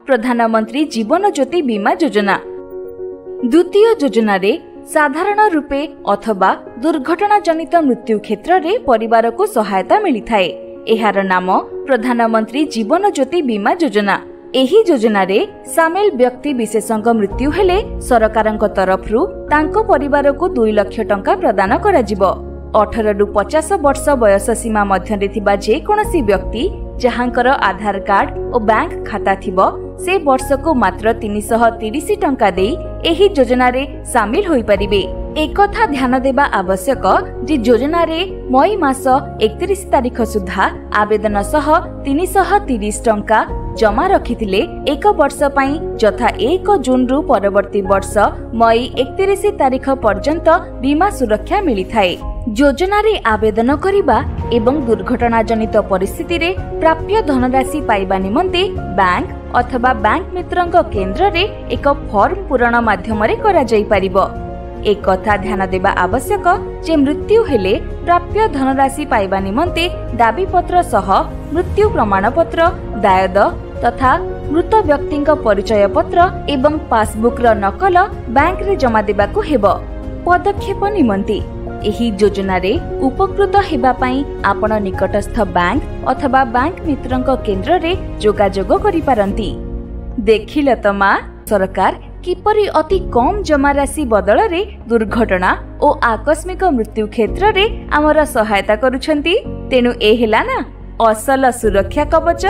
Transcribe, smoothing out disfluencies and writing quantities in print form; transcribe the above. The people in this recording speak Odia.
ପ୍ରଧାନମନ୍ତ୍ରୀ ଜୀବନ ଜ୍ୟୋତି ବୀମା ଯୋଜନା। ଦ୍ୱିତୀୟ ଯୋଜନାରେ ସାଧାରଣ ରୂପେ ଅଥବା ଦୁର୍ଘଟଣା ଜନିତ ମୃତ୍ୟୁ କ୍ଷେତ୍ରରେ ପରିବାରକୁ ସହାୟତା ମିଳିଥାଏ। ଏହାର ନାମ ପ୍ରଧାନମନ୍ତ୍ରୀ ଜୀବନ ଜ୍ୟୋତି ବୀମା ଯୋଜନା। ଏହି ଯୋଜନାରେ ସାମିଲ ବ୍ୟକ୍ତି ବିଶେଷଙ୍କ ମୃତ୍ୟୁ ହେଲେ ସରକାରଙ୍କ ତରଫରୁ ତାଙ୍କ ପରିବାରକୁ 2 ଲକ୍ଷ ଟଙ୍କା ପ୍ରଦାନ କରାଯିବ। 18ରୁ 50 ବର୍ଷ ବୟସ ସୀମା ମଧ୍ୟରେ ଥିବା ଯେକୌଣସି ବ୍ୟକ୍ତି ଯାହାଙ୍କର ଆଧାର କାର୍ଡ ଓ ବ୍ୟାଙ୍କ ଖାତା ଥିବ, ସେ ବର୍ଷକୁ ମାତ୍ର 330 ଟଙ୍କା ଦେଇ ଏହି ଯୋଜନାରେ ସାମିଲ ହୋଇପାରିବେ। ଏକଥା ଧ୍ୟାନ ଦେବା ଆବଶ୍ୟକ ଯେ ଯୋଜନାରେ ମଇ ମାସ 31 ତାରିଖ ସୁଦ୍ଧା ଆବେଦନ ସହ 330 ଟଙ୍କା ଜମା ରଖିଥିଲେ ଏକ ବର୍ଷ ପାଇଁ, ଯଥା 1 ଜୁନରୁ ପରବର୍ତ୍ତୀ ବର୍ଷ ମଇ 31 ତାରିଖ ପର୍ଯ୍ୟନ୍ତ ବୀମା ସୁରକ୍ଷା ମିଳିଥାଏ। ଯୋଜନାରେ ଆବେଦନ କରିବା ଏବଂ ଦୁର୍ଘଟଣାଜନିତ ପରିସ୍ଥିତିରେ ପ୍ରାପ୍ୟ ଧନରାଶି ପାଇବା ନିମନ୍ତେ ବ୍ୟାଙ୍କ ଅଥବା ବ୍ୟାଙ୍କ ମିତ୍ରଙ୍କ କେନ୍ଦ୍ରରେ ଏକ ଫର୍ମ ପୂରଣ ମାଧ୍ୟମରେ କରାଯାଇପାରିବ। ଏକଥା ଧ୍ୟାନ ଦେବା ଆବଶ୍ୟକ ଯେ ମୃତ୍ୟୁ ହେଲେ ପ୍ରାପ୍ୟ ଧନରାଶି ପାଇବା ନିମନ୍ତେ ଦାବିପତ୍ର ସହ ମୃତ୍ୟୁ ପ୍ରମାଣପତ୍ର, ଦାୟଦ ତଥା ମୃତ ବ୍ୟକ୍ତିଙ୍କ ପରିଚୟ ପତ୍ର ଏବଂ ପାସବୁକ୍ର ନକଲ ବ୍ୟାଙ୍କରେ ଜମା ଦେବାକୁ ହେବ। ପଦକ୍ଷେପ ନିମନ୍ତେ ଏହି ଯୋଜନାରେ ଉପକୃତ ହେବା ପାଇଁ ଆପଣ ନିକଟସ୍ଥ ବ୍ୟାଙ୍କ ଅଥବା ବ୍ୟାଙ୍କ ମିତ୍ରଙ୍କ କେନ୍ଦ୍ରରେ ଯୋଗାଯୋଗ କରିପାରନ୍ତି। ଦେଖିଲ ତ ମା, ସରକାର କିପରି ଅତି କମ୍ ଜମାରାଶି ବଦଳରେ ଦୁର୍ଘଟଣା ଓ ଆକସ୍ମିକ ମୃତ୍ୟୁ କ୍ଷେତ୍ରରେ ଆମର ସହାୟତା କରୁଛନ୍ତି। ତେଣୁ ଏ ହେଲା ନା ଅସଲ ସୁରକ୍ଷା କବଚ।